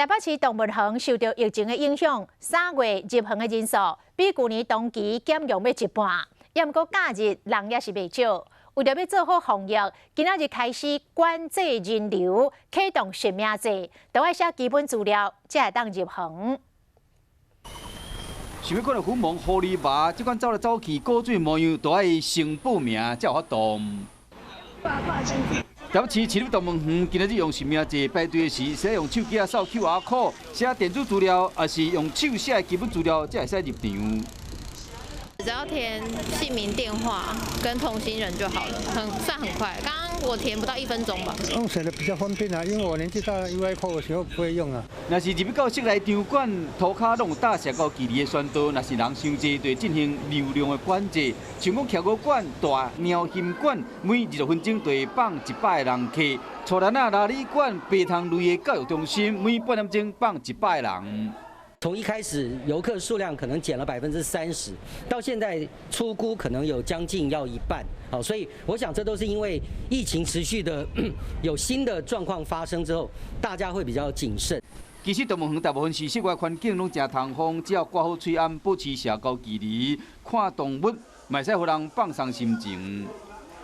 台北市動物園受著疫情的影響，3月入園的人數比舊年同期減約欲一半。也毋過假日人也是袂少。為著欲做好防疫，今仔日開始管制人流，啟動實名制，都愛寫基本資料，才會當入園。想欲看著虎王狐狸爸，這款走來走去，古錐模樣，都愛先報名才有法度。台北市市立動物園今仔日用實名制排隊時，使用手機仔掃 QR code，寫電子資料，抑是用手寫的基本資料，才會使入場。只要填姓名、電話跟同行人就好了，算很快。剛剛我填不到一分鐘吧。用寫的比較方便啊，因為我年紀大，QR code 有時候不會用啊。若是入去到室內場館，塗跤攏有搭社交距離的宣導，若是人傷濟，就會進行流量的管制。像講企鵝館、大貓熊館，每20分鐘就會放100個人客；錯蘭仔拉里館、白糖類的教育中心，每半點鐘放100個人。從一開始遊客數量可能減了30%，到現在初估可能有將近要一半。好，所以我想這都是因為疫情持續的有新的狀況發生之後，大家會比較謹慎。其實動物園大部分是室外環境攏誠通風，只要掛好喙罨，保持社交距離，看動物，嘛會使予人放鬆心情。